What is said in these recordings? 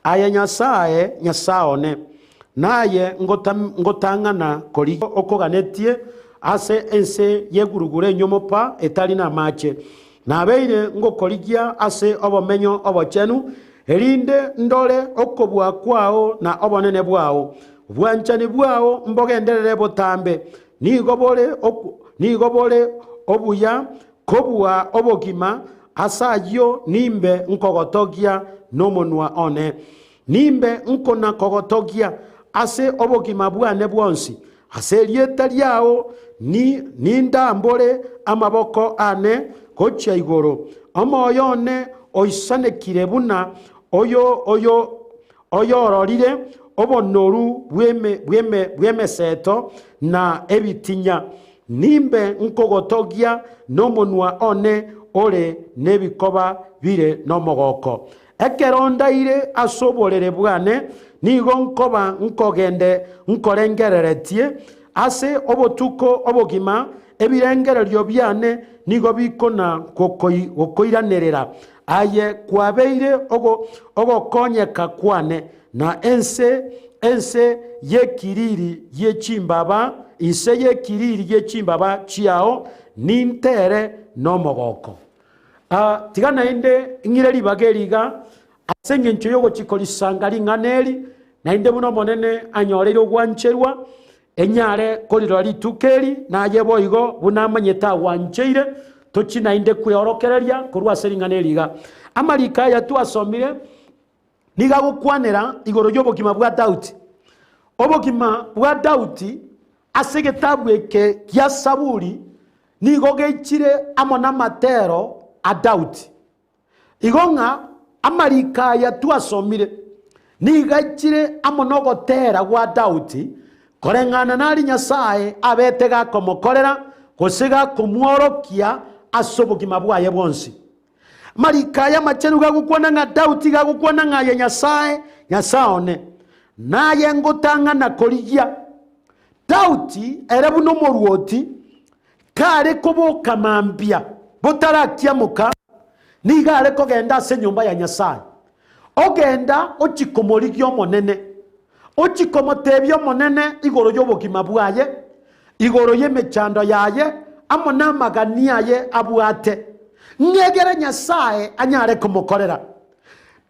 Aye Nyasae, Nyasae one, naye ngotang'ana korigia okoganetie ase ense y'egurugura enyomo pa etari namache. Nabeire ngokorigia ase obomenyo obochenu, erinde ndore okobua kwao na obonene bwao. Obwanchani bwao mbogenderere botambe, nigo bore nigo bore obuya Kobua obogima, ase ayio nimbe nkogotogia nomonwa one. Nimbe nkona-kogotogia ase obogima bwane bwonsi. Ase erieta riao nindambore amaboko ane gochia igoro. Omoyo one oisanekire buna oyororire obonoru bw'emeseto na ebitinya. Nimbe nkogotogia nomonwa one ore nebikoba bire nomogoko. Ekero ndaire ase oborere bwane, nigo nkoba nkogende nkorengereretie ase obotuko obogima, ebirengererio biane nigo bikona gokoiranerera. Aye kwabeire ogokonyeka kwane, Na ense, ense y'ekiriri gie chimbaba, inse y'ekiriri gie chimbaba chiao nintere nomogoko. Ah, tiga naende ng'ire ribaga eri iga, ase engencho y'ogochia korisanga ring'ana eri, naende buna Omonene anyoreire ogwancherwa, enyare korirora rituko eri, naye boigo buna amanyete agwancheire, tochie naende kweorokereria korwa ase ring'ana eri iga. Amariko aya twasomire, Nigo agokwanera igoro y'obogima bwa Daudi. Obogima bwa Daudi ase egetabu eke gia Saburi nigo geichire amo namatero a Daudi. Igo ng'a amariko aya twasomire nigo aichire amo nogotera gwa Daudi koreng'ana naria Nyasae abete gakomokorera gose gakomworokia ase obogima bwaye bwonsi. Amariko aya amachenu gagokwana ng'a Daudi gagokwana ng'a aye Nyasae, Nyasae one, naye ngotang'ana korigia. Daudi ere buna omorwoti, kare koboka mambia botarakiamoka, nigo are kogenda ase enyomba ya Nyasae. Ogenda ochia komorigia Omonene, ochia komotebia Omonene igoro y'obogima bwaye, igoro y'emechando yaye, amo namagani aye abwate, ng'egere Nyasae anyare komokorera.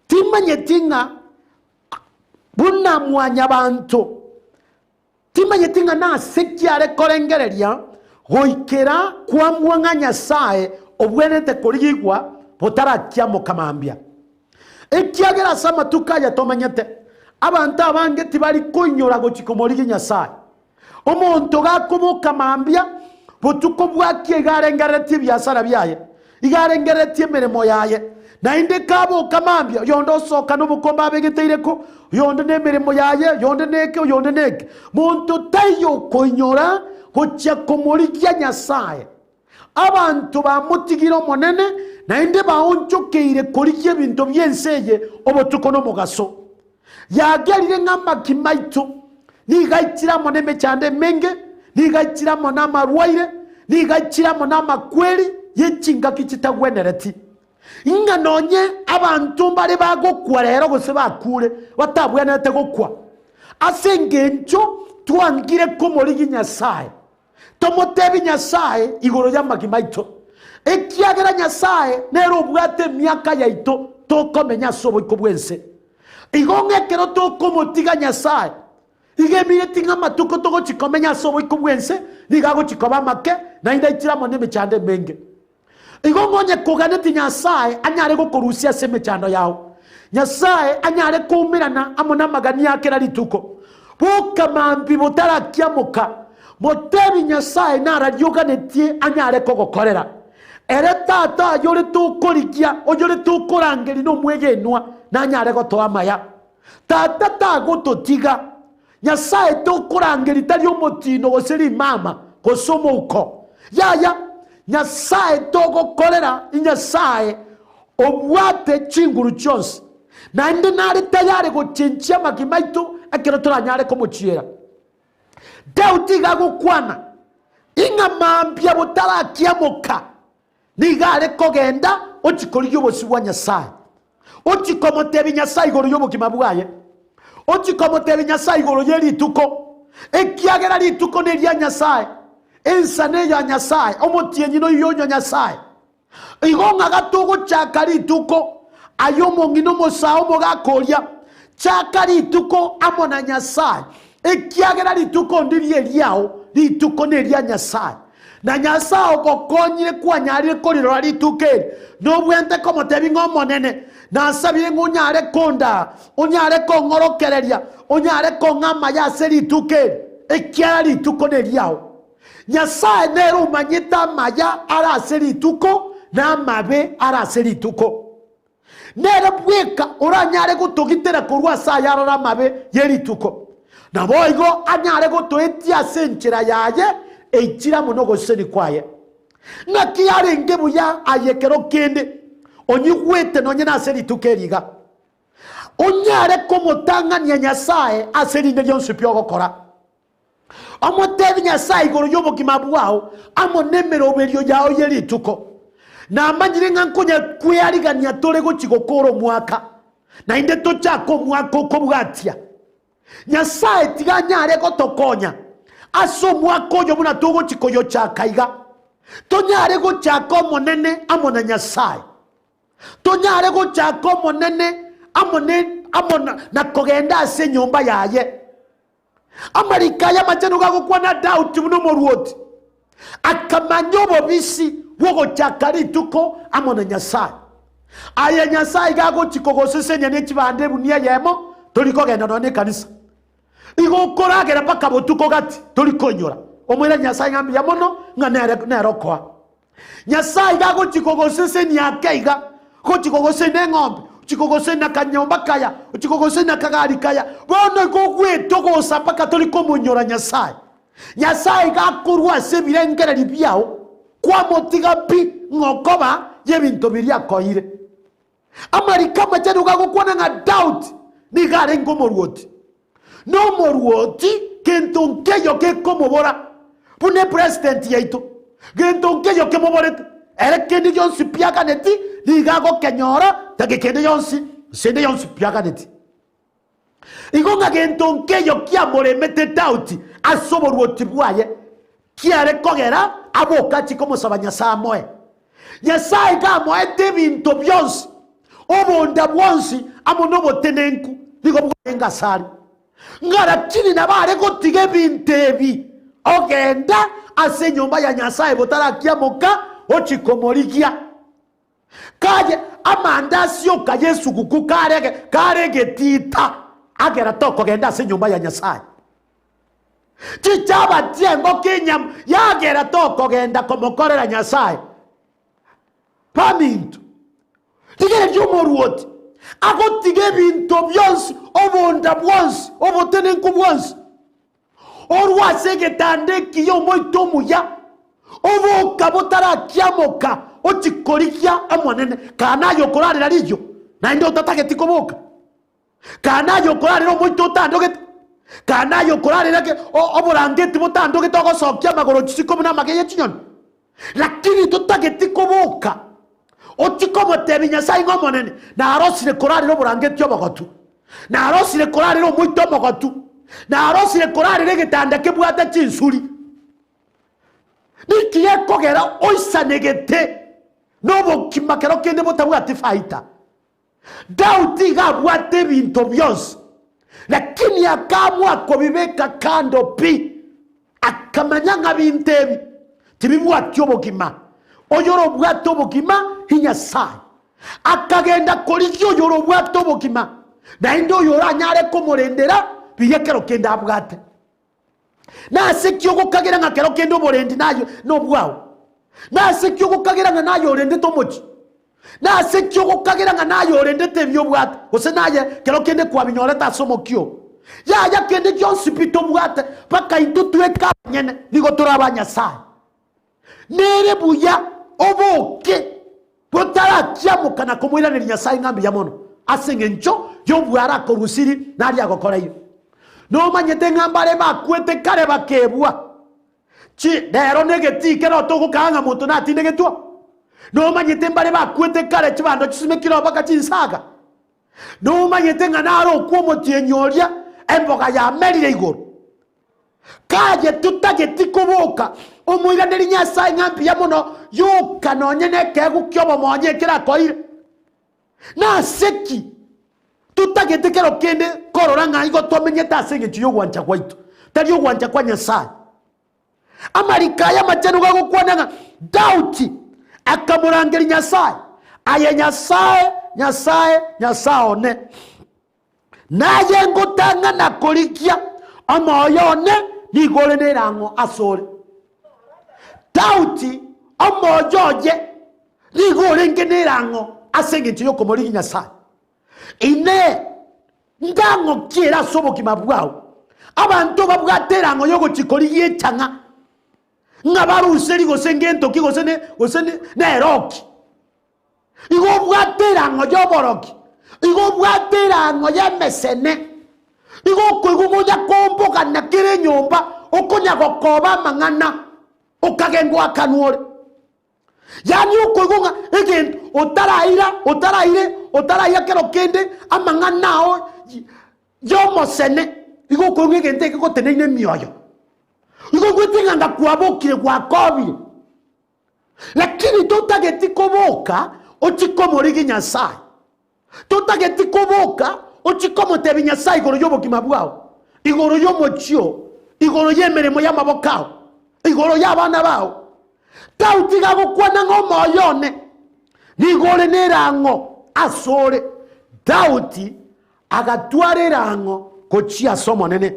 Timanyeti ng'a buna mwanyabanto Timanyeti ng'a nase ki are korengereria goikera kwamua ng'a Nyasae obwenerete korigigwa botarakiamoka mambia. Ekiagera ase amatuko aya tomenyete, abanto abange tibari koinyora gochia komorigia Nyasae. Omonto gakoboka mambia, botuko bwakia iga arengereretie ebiasara biaye, Iga arengereretie emeremo yaye, naende kaboka mambia, oyonde osoka nobokombe abegete ireko, oyonde nemeremo yaye, oyonde neke, oyonde neke. Monto taiyo okoinyora gochia komorigia Nyasae. Abanto bamotigire Omonene, naende baonchokeire korigia ebinto bi'ense eye obotuko nomogaso. Yagerire ng'a amagima aito nigo aichire amo nemechando emenge, nigo aichire amo namarwaire, nigo aichire amo namakweri ye chingaki chitagwenereti. Ng'a nonye abanto mbare bagokwa rero gose bakure batabwenerete gokwa, ase engencho twangire komorigia Nyasae. Tomotebi Nyasae igoro y'amagima aito, ekiagera Nyasae nere obwate emiaka yaito tokomenya ase oboiko bw'ense. Igo ng'a ekero tokomotiga Nyasae, igo emineti ng'a amatuko togochia komenya ase oboiko bw'ense nigo agochia koba amake, naende aichire amo nemechando emenge. Igo ng'a onye koganeti Nyasae anyare gokorusia ase emechando yao, Nyasae anyare koumerana amo namagani a kera rituko. Boka mambia botarakiamoka, motebi Nyasae nararioganetie anyare kogokorera. Ere Tata oyore tokorigia, oyore tokorangeria nomwegenwa, nanyare gotoa amaya. Tata tagototiga. Nyasae tokorangeria tari omotino gose rimama gose omouko. Yaya, Nyasae togokorera inyasae obwate chinguru chionsi, naende nare tayari gochenchia amagima aito ekero toranyare komochiera. Daudi iga agokwana, ing'a mambia botarakiamoka, nigo are kogenda ochia korigia obosio bwa Nyasae. Ochie komotebia Nyasae igoro y'obogima bwaye. Ochie komotebia Nyasae igoro ye rituko, ekiagera rituko neria Nyasae, ensa neya Nyasae, omotienyi noyio onya Nyasae. Igo ng'a gatogochaka rituko, aye omong'ina omosae omogaka oria, chaka rituko amo na Nyasae, ekiagera rituko ndiri eriao, rituko neria Nyasae. Na Nyasae ogokonyire kwanyarire korirora rituko eri, nobwente komotebia ng'a Omonene, nasabire ng'a onyare kondaa, onyare kong'orokereria, onyare kong'a amaya ase rituko eri, ekiagera rituko neriao. Nyasae nere omanyete amaya are ase rituko na amabe are ase rituko. Nere bweka oranyare gotogitera korwa ase ayarore amabe ye rituko, naboigo anyare gotoetia ase enchera yaye eichire amo nogosesenia kwaye. Ng'aki yarenge buya aye ekero kende onyigwete nonye nase rituko eri iga, onyare komotang'ania Nyasae ase rinde rionsi pi ogokora. Omotebi Nyasae igoro y'obogima bwao amo nemeroberio yao ye rituko. Namanyire ng'a nkonya kwearigania tore gochia gokora omwaka, naende tochake omwaka okobwatia. Nyasae tiga anyare gotokonya ase omwaka oyo buna togochia koyochaka iga, tonyare gochaka Omonene amo na Nyasae. Tonyare gochaka Omonene amo ne amo na kogenda ase enyomba yaye. Amariko aya amachenu gagokwana Daudi buna omoruoti, akamanya obobisi bw'ogochaka rituko amo na Nyasae. Aye Nyasae iga agochia kogosesenia ne chibando ebunia eyemo, tori kogenda nonya nekanisa. Igo okoragera mpaka botuko gati, tori koinyora. Omoiranie Nyasae ng'a mbuya mono, ng'a nere nere okoa. Nyasae iga agochia kogosesenia ake iga, gochia kogosesenia eng'ombe, gochia kogosesenia akanyomba kaya, gochia kogosesenia akagari kaya, bono igo ogwetogosa mpaka tori komonyora Nyasae. Nyasae iga akorwa ase ebirengererio biao, kwamotiga pi ng'a okoba y'ebinto biria akoeire. Amariko amachenu gagokwana ng'a Daudi nigo arenge omoruoti, na omoruoti gento nkeiyo gekomobora, buna epresident yaito, gento nkeiyo kemoborete, ere kende gionsi pi aganeti nigo agokenyora, tageka ende yonsi, nse ende yonsi pi aganeti. Igo ng'a gento nkeiyo kiamoremete Daudi ase oboruoti bwaye, kiare kogera aboke achie komosaba Nyasae amoe. Nyasae iga amoete ebinto bionsi, obonda bwonsi amo nobotenenku nigo bwarenge asare. Ng'a lakini nabo are gotiga ebinto ebi ogenda ase enyomba ya Nyasae botarakiamoka ochie komorigia. Kaye amandasi oka y'esuguku kare kare egetiita agera tokogenda ase enyomba ya Nyasae. Chichabati engoko enyama yagera tokogenda komokorera Nyasae. Baminto, rigereria omoruoti agotiga ebinto bionsi, obonda bwonsi, obotenenku bwonsi, orwe ase egetanda ekiya omoito omuya, oboka botarakiamoka ochie korigia Omonene. Kaa naye okorarera riyo, naende otatageti koboka. Kaa naye okorarera omoito otandogete, kaa naye okorarera ke oborangeti botandogete ogosokia amagoro chisiko buna amage ye chinyoni. Lakini totageti koboka ochie komotebia Nyasae ng'a Omonene, narosire korarera oborangeti obogotu, narosire korarera omoito omogotu, narosire korarera egetanda kebwate chinsuri. Ninki gekogera oisanegete nobokima kero kende botabwati faida? Daudi iga abwate ebinto bionsi, lakini akaamua kobibeka kando pi, akamanya ng'a binto ebi tibibwati obogima. Oyorobwate obogima i Nyasae. Akagenda korigia oyorobwate obogima, naende oyoranyare komorendera biria kero kende abwate. Nase ki ogokagera ng'a kero kende oborendi naye nobwao? Nase ki ogokagera ng'a naye orendete omochie? Nase ki ogokagera ng'a naye orendete ebi obwate, gose naye kero kende kwabinyorete ase omokia oo? Yaya kende gionsi pi tobwate, mpaka intwe tweka abanyene nigo tore aba Nyasae. Nere buya oboke botarakiamoka na komoiraneria Nyasae ng'a mbuya mono ase engencho y'obware akorusiri naria agokoreire. Nomanyete ng'a mbare bakwete kare bakebwa chi rero negetii kero togokaa ng'a monto natindegetwe? Nomanyete mbare bakwete kare chibando chisimekire oo mpaka chinsaga? Nomanyete ng'a naro okwo omotienyi oria emboga yamerire igoro. Kaye totageti koboka, omoiraneri Nyasae ng'a mbuya mono yoka nonye nekeegwa ki'obomonyo ekero akoeire. Nase ki totagete kero kende korora ng'a igo tomenyete ase engencho y'ogwancha gwaito, tari ogwancha kwa Nyasae? Amariko aya amachenu gagokwana ng'a Daudi akamorangeria Nyasae, Aye Nyasae, Nyasae, Nyasae one, naye ngotang'ana korigia, omoyo one nigo ore nerang'o asore. Daudi omoyo oye nigo orenge nerang'o ase engencho y'okomorigia Nyasae. Inee! Ndang'okie ere ase obogima bwao? Abanto babwate erang'o y'ogochia korigia echang'a, ng'a baruseri gose ngento ki gose ne gose ne neroki. Igo obwate erang'o y'oborogi, igo obwate erang'o y'emesene, igo okoigwa gonya kombogana kera enyomba, okonya gokoba amang'ana, okagengwa akanwa ore. Yaani okoigwa ng'a egento otaraira, otaraire, otaraira kero kende amang'ana ao y'omosene, igo okoigwa ng'a egento eke goteneine emioyo. Igo oigwete ng'a nga kwabokire gwakobire. Lakini totageti koboka ochie komorigia Nyasaye. Totageti koboka ochie komotebia Nyasae igoro y'obogima bwao, igoro y'omochie oo, igoro y'emeremo y'amaboko ao, igoro y'abana bao. Tautiga gokwana ng'a omoyo one nigo ore nerang'o asore. Daudi agatwara erang'o gochia ase Omonene.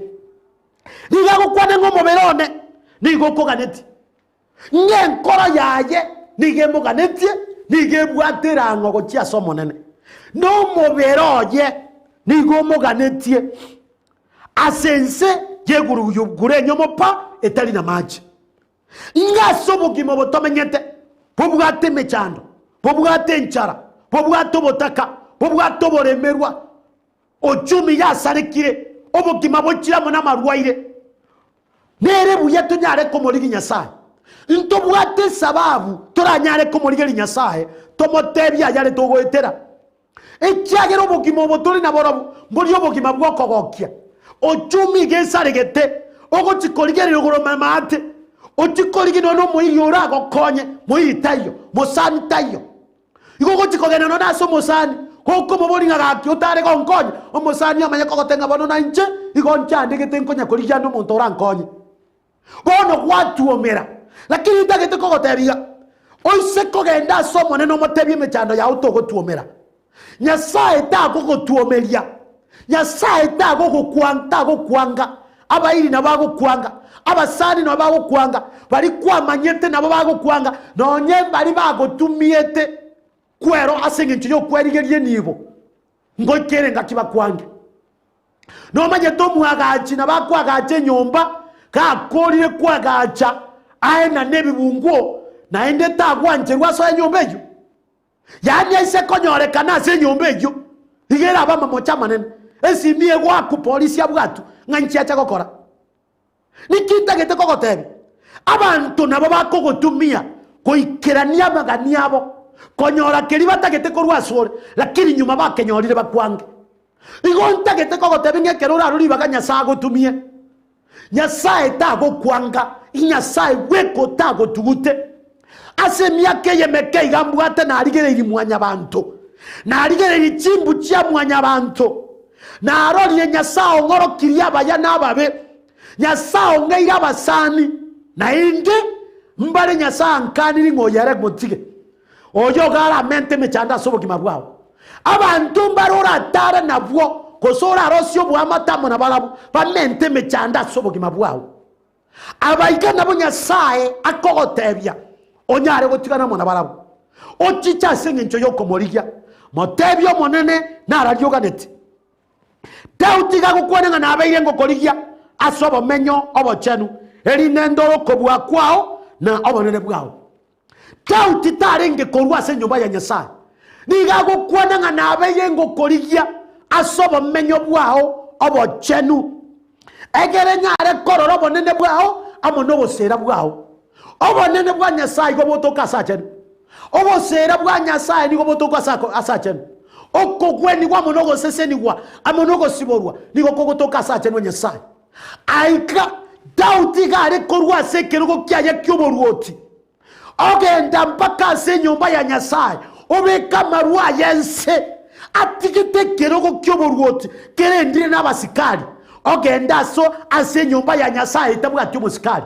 Nigo agokwana ng'a omobere one nigo okoganetie. Ng'a enkoro yaye nigo emoganetie, nigo ebwate erang'o gochia ase Omonene, na omobere oye nigo omoganetie ase ense y'egurugura enyomo pa etari namache. Ng'a ase obogima obo tomenyete, bobwate emechando, bobwate enchara, bobwate obotaka, bobwate oboremerwa, ochumi yasarekire, obogima bochire amo namarwaire, Nere buya tonyare komorigia Nyasae. Ntobwate esababu toranyare komorigeria Nyasae, tomotebie ayare togoetera. Ekiagera obogima obo tore naborobwo mbori obogima bw'okogokia. Ochumi iga esaregete, ogochia korigereria igoro maate, ochie korigia nonya nomoiri oragokonye, moiri taiyo, mosani taiyo. Igo ogochia kogenda nonya ase omosani, gokomoboria ng'a gaki otare gonkonya, omosani amanye kogotebia ng'a bono na inche igo nchandegete nkonya korigia ande omonto orankonye. Bono gwatuomera. Lakini ntagete kogotebia iga, oise kogenda ase Omonene omotebie emechando yao togotuomera. Nyasae tagogotuomeria, Nyasae tagogokwa tagokwanga, abairi nabo bagokwanga, abasani nabo bagokwanga, baria kwamanyete nabo bagokwanga, nonye mbaria bagotumiete kwero ase eng'encho y'okwerigeria enibo, ngoika ere engaki bakwange. Nomanyete omwagachi nabo akoagacha enyomba, gakorire koagacha aenane ebibunguo, naende tagwancherwa asoe enyomba eyio. Yaani aise konyorekana ase enyomba eyio, iga erabe amamocho amanene, esimi egoakwa polisi abwatwe, ng'a inchi acha gokora. Niki ntagete kogotebia? Abanto nabo bakogotumia goikerania amagani abo, konyora keria batagete korwa asore, lakini nyuma bakenyorire bakwange. Igo ntagete kogotebia ng'a ekero orarwe ribaga Nyasae agotumie, Nyasae tagokwanga, Nyasae bweka otagotugute. Ase emiaka eye emeke iga mbwate narigereirie mwanyabanto, narigereirie chimbu chia mwanyabanto, narorire Nyasae ong'orokirie abaya na ababe, Nyasae ong'eire abasani, naende mbare Nyasae ankaniri ng'a oyo ere motige. Oyo iga aramente emechando ase obogima bwao. Abanto mbare oratare nabwo, gose orarosie oboamate amo nabarabwo, bamente emechando ase obogima bwao. Aba iga nabo Nyasae akogotebia onyare gotigana amo nabarabwo. Ochiche ase engencho y'okomorigia, motebie Omonene nararie oganeti. Daudi iga agokwana ng'a nabeire ngokorigia ase obomenyo obochenu, erinde ndore okobua kwao na obonene bwao. Daudi tarenge korua ase enyomba ya Nyasae. Nigo agokwana ng'a nabeire ngokorigia ase obomenyo bwao obochenu, egere nyare korora obonene bwao amo noboseera bwao. Obonene bwa Nyasae igo botoka ase achenu. Oboseera bwa Nyasae nigo botoka ase ase achenu. Okogwenigwa amo nogosesenigwa amo nogosiborwa nigo kogotoka ase aachenwa Nyasae. Aika Daudi iga are korwa ase ekerogo kiaye ki'oboruoti, ogenda mpaka ase enyomba ya Nyasae, obeka amarwa aye ense, atigete ekerogo ki'oboruoti kerendire nabasikari, ogenda aso ase enyomba ya Nyasae etabwati omosikari.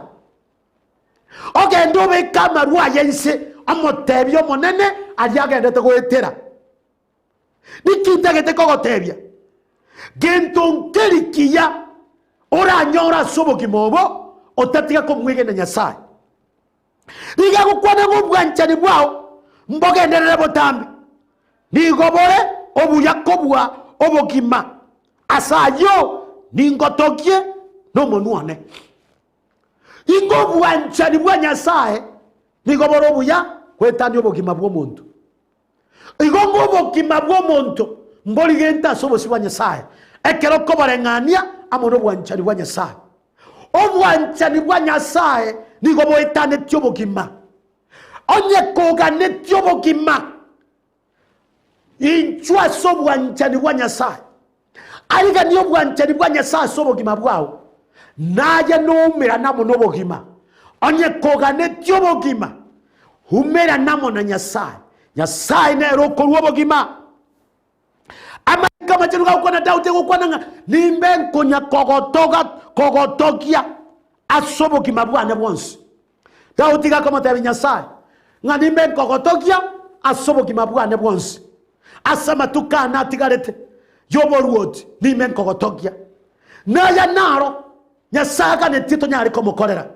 Ogende obeke amarwa aye inse, omotebie Omonene aria agendete goetera. Niki ntagete kogotebia? Gento nkeri kiya oranyore ase obogima obo otatiga komwegena Nyasae. Nigo agokwana ng'a obwanchani bwao mbogenderere botambe, nigo bore obuya kobua obogima, ase ayio ningotogie nomonwa one. Ingo obwanchani bwa Nyasae nigo bore obuya goetania obogima bw'omonto. Igo ng'a obogima bw'omonto mbori gento ase obosio bwa Nyasae, ekero okoboreng'ania amo nobwanchani bwa Nyasae. Obwanchani bwa Nyasae nigo boetanetie obogima. Onye koganetie obogima, inchwe ase obwanchani bwa Nyasae. Ariganie obwanchani bwa Nyasae ase obogima bwao, naye noumerane amo nobogima. Onye koganetie obogima, umerane amo na Nyasae. Nyasae nere okorua obogima. Amariko amachenu gagokwana Daudi agokwana ng'a nimbe nkonya kogotoga kogotogia ase obogima bwane bwonsi. Daudi gakomotebia Nyasae ng'a nimbe nkogotogia ase obogima bwane bwonsi. Ase amatuko ane atigarete y'oboruoti nimbe nkogotogia. Naya naro Nyasae aganetie tonyare komokorera.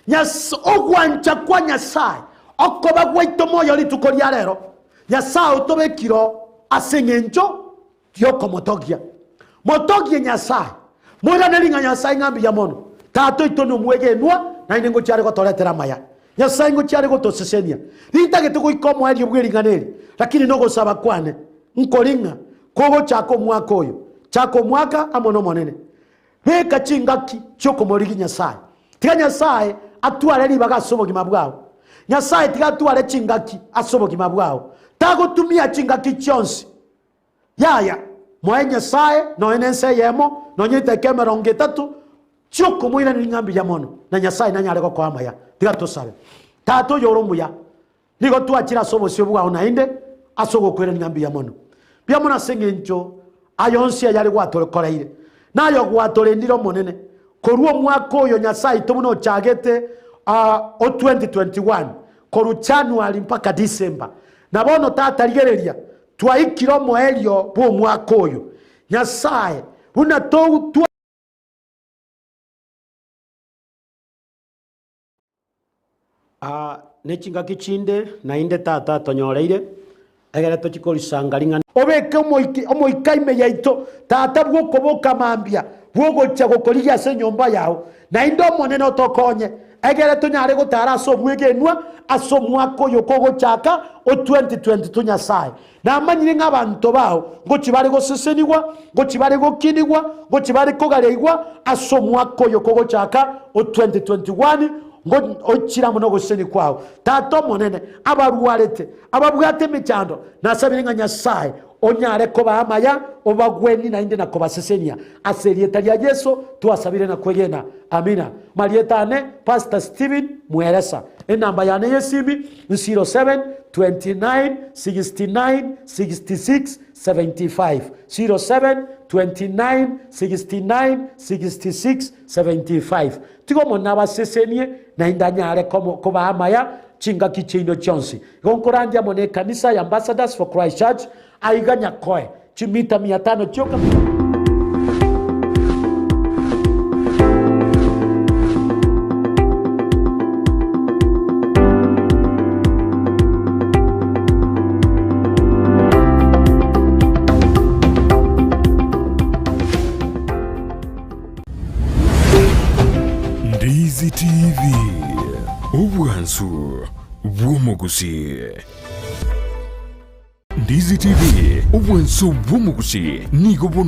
Nyas ogwancha kwa Nyasae okoba gwaito moyo rituko ria rero, Nyasae otobekire oo ase eng'encho y'okomotogia. Motogie Nyasae, moiranerie ng'a Nyasae ng'a mbuya mono. Tata oito nomwegenwa, naende ngochia are gotoretera amaya. Nyasae ngochia are gotosesenia. Nintagete goika omoerio bwe ring'ana eri, lakini nogosaba kwane nkori ng'a kogochaka omwaka oyo, chaka omwaka amo n'Omonene. Beka chingaki chi'okomorigia Nyasae. Tiga Nyasae atware ribaga ase obogima bwao. Nyasae tiga atware chingaki ase obogima bwao. Tagotumia chingaki chionsi. Yaya, moe Nyasae nonya nensa eyemo, nonya edaika emerongo etato, chi'okomoiraneria ng'a mbuya mono, na Nyasae nanyare gokoa amaya. Tiga tosabe. Tata oyore omuya, nigo twachire ase obosio bwao naende ase ogokoirania ng'a mbuya mono. Mbuya mono ase eng'encho aya onsi ayare gwatokoreire, na aye gwatorendire Omonene, korwa omwaka oyo Nyasae oito buna ochagete o 2021, korwa January mpaka December. Na bono Tata rigereria, Twaikire omoerio bw'omwaka oyo. Nyasae, buna twa. Aa nechingaki chinde naende Tata atonyoreire, egere tochie korisanga ring'ana. Obeke omoika ime yaito, Tata, bw'okoboka mambia, bw'ogochia gokorigia ase enyomba yao. Naende Omonene otokonye, egere tonyare gotara ase obwegenwa ase omwaka oyo kogochaka o 2022 Nyasae. Namanyire ng'a abanto bao ngochia bare gosesenigwa, ngochia bare gokinigwa, ngochia bare kogareigwa ase omwaka oyo kogochaka o 2021 ngo ochire amo nogosesenia kwao. Tata Omonene, abarwarete, ababwate emechando, nasabire ng'a Nyasae onyare kobaa amaya, obagwenie naende na kobasesenia. Ase erieta ria Yeso twasabire na kwegena. Amina. Marieta ane Pastor Stephen Mweresa. Enamba yane y'esimi 07 29 69 66 75, 07 29 69 66 75. Tiga Omonene abasesenie naende anyare kobaa amaya chingaki chiaino chionsi. Igo nkorandia amo nekanisa ya Ambassadors for Christ Church aiga Nyakoe, chimita mia tano chioka. Ndizi TV, obwansu bw'omogusii. Ndizi TV, obwansu bw'omogusii nigo bono.